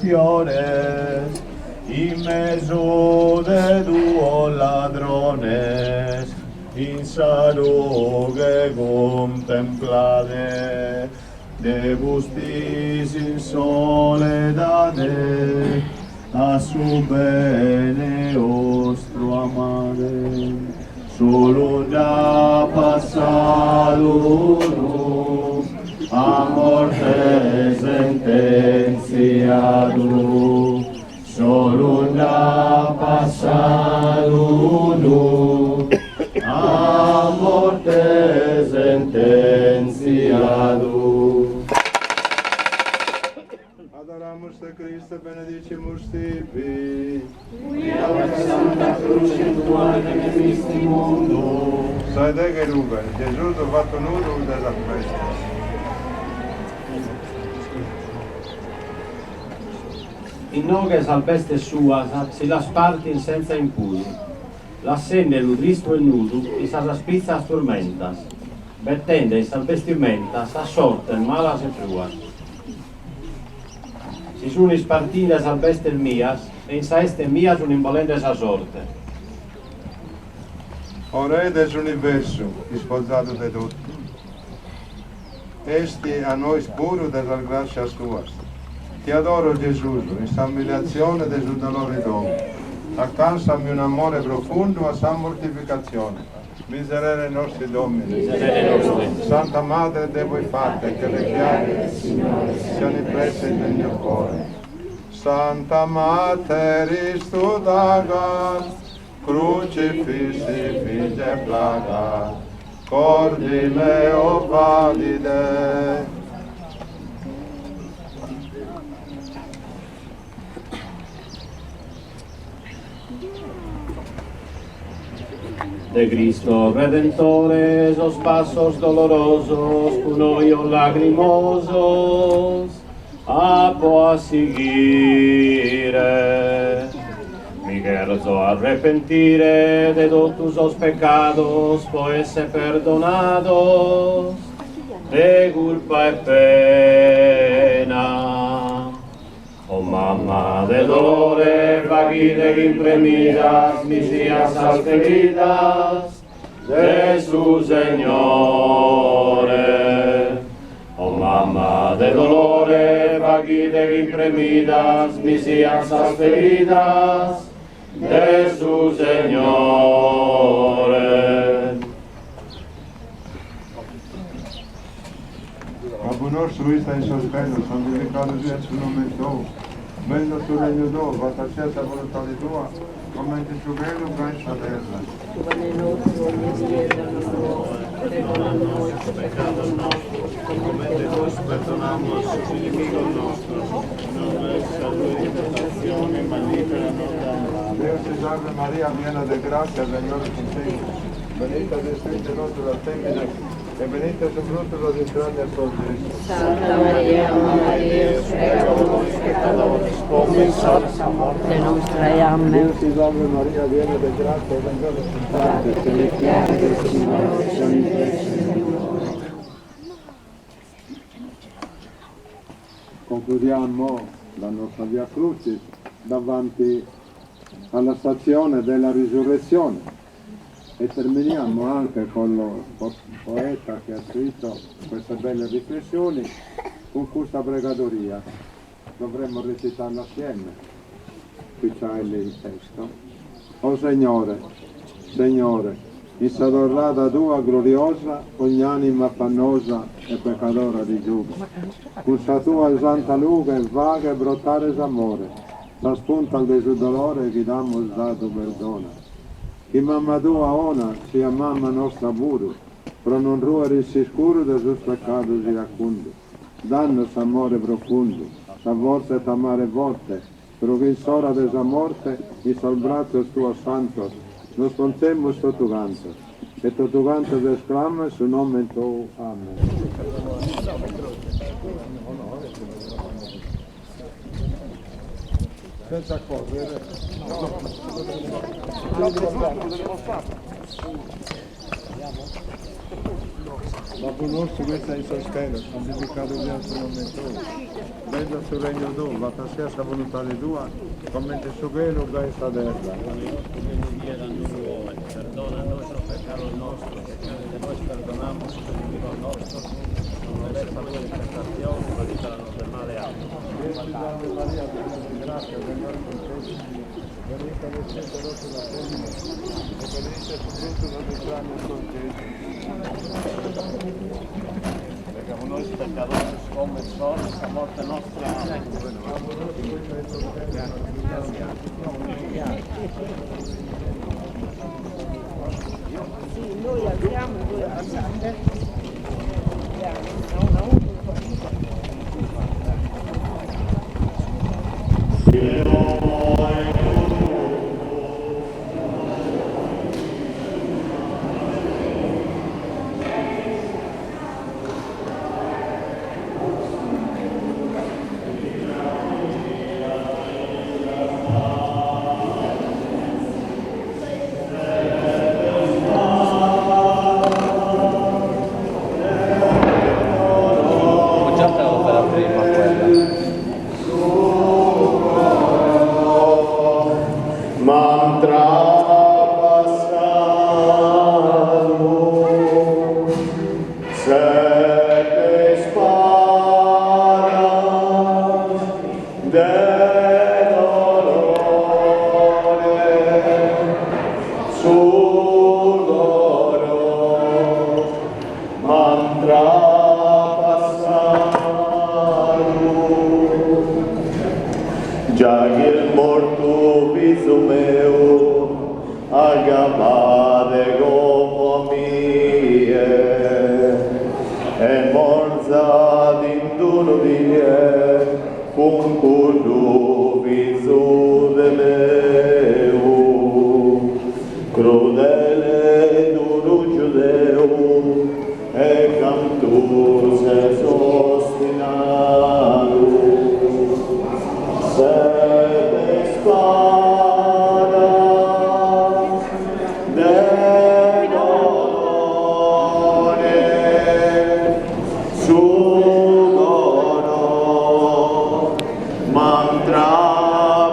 fiores, in mesu de duos ladrones, in sa rughe cuntemplade, de pustis in soledade, a su bene 'ostru amade. Solu nd'at passadu unu, a morte sententziadu. Solu nd'at passadu unu, a morte sententziadu. Adoramus te Christe benedicimus tibi. Quia per sancta cruce tua redemisti mundum. Sa 'e deghe rughes, Gesùs fatu nudu de sas bestes. Inoghe sas bestes suas si las partin sentza impudu, lassendelu tristu e nudu in sas aspritzas turmentas, betende in sas bestimentas sas sortes malas e fruas. Si sun ispartinde sas bestes mias e in sa 'este mia sun imbolende sa sorte. O Re de s'universu, ispozadu de totu, 'esti a nois puru de sas grascias tuas. Ti adoro, Gesùs, in sa umiliatzione de su dolore tou. Alcansami un'amore profundu a sa mortificatzione. Miserere nostri Domine. Miserere nostri. Santa Madre de voi fate che le piaghe del Signore siano impresse nel mio cuore. Santa Mater istudagas, crucifissi finge plagas, cordi meo valide. De Cristo Redentore sos passos dolorosos cun ojos lagrimosos apo a sighire. Mi cherzo arrepentire de totu sos pecados po esser perdonados de culpa e pena. O mama de dolore, faghide chi impremidas mi sian sas feridas de su Segnore. O mama de dolore, faghide chi impremidas mi sian sas feridas de su Segnore. Babbu nostru ista in sos chelos, santificadu siat su nomen tou, benzat su regnu tou, fatta siat sa voluntade tua, comente in su chelu gai in sa terra. Su pane nostru ogni die danos oe, perdona a nois sos peccados nostros, comente nois perdonamus a sos inimigos nostros, e no nos lesses ruer in tentazione, ma libera nos dae male. Deus ti salve Maria, piena de grazia, Segnore est cun tegus, beneitta ses tui intre totu sas feminas, E beneittu su fruttu de sas intragnas tuas, Gesus. Santa Maria, Mama de Deus, prega pro nois peccadores, como e in s'ora de sa morte nostra. Amen. Deus ti salve Maria, piena de grazia, Segnore est cun tegus, Le piaghe del Signore siano impresse nel mio cuore. Concludiamo la nostra Via Crucis davanti alla stazione della risurrezione. E terminiamo anche con lo poeta che ha scritto queste belle riflessioni con questa pregadoria. Dovremmo recitarla assieme. Qui c'è il testo. O Segnore, Segnore, in sa torrada tua gloriosa ogn'anima affannosa e peccadora rigiughe. Cun sa tua santa lughe faghe brotare s'amore, sas puntas de su dolore chi t'amus dadu perdona. Chi mamma tua 'ona siat mamma nostra puru, pro non ruere in s'iscuru de sos peccados iracundu. Dannos s'amore profundu, sa fortza 'e t'amare forte, pro chi in s'ora de sa morte in sos bratzos tuos santos nos ponzemus totu cantos, e totu cantos esclamen su nomen tou. Amen. Senza correre. Babbu nostru chi istas in sos chelos, santificadu siat su nomen tou. Benzat su regnu tuu, fatta siat sa voluntade tua, comente in su chelu gai in sa terra. Pane nostru de ogni die da-nos oe, perdona a nois sos peccados nostros, comente nois perdonamus sos inimigos nostros, non nos lessas ruer in tentazione, ma libera-nos de male. Amen. Deus ti salve Maria, piena de grazia, su Segnore est cun tegus, beneitta ses tue inter totu sas feminas, e beneittu est su fruttu de sas intragnas tuas, Gesus. Prega pro nois peccadores, como e in s'ora 'e sa morte nostra. Amen. Giaghi est mortu fizu meu, agabade como a mie, e morzat in d'unu die cun cuddu fizu de Deu, crudele e duru giudeu, E cantu ses ostinadu, Sete ispadas de dolore su coro m'an trapassadu.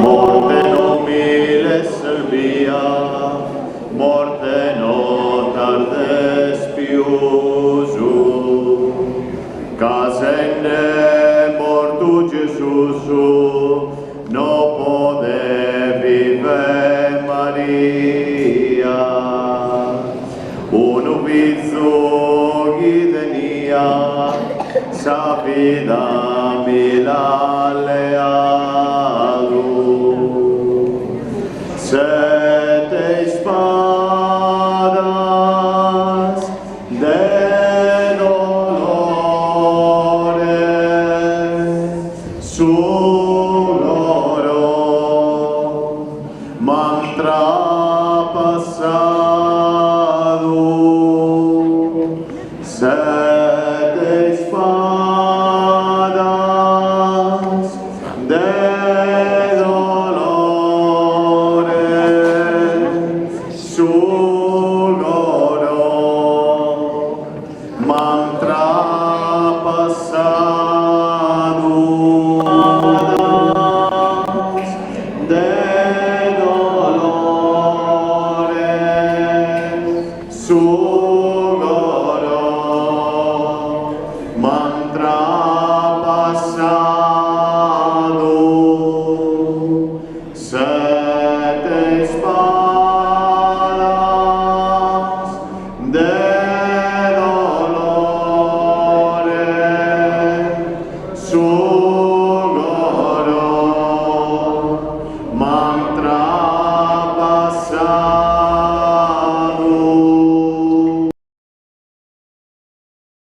Morte no mi lesses bia, morte no tardes piusu, ca sende mortu Gesusu no podet viver Maria. Unu fizu chi tenia Sa vida mi l'at leadu. Sete ispadas de dolore su coro m'an trapassadu.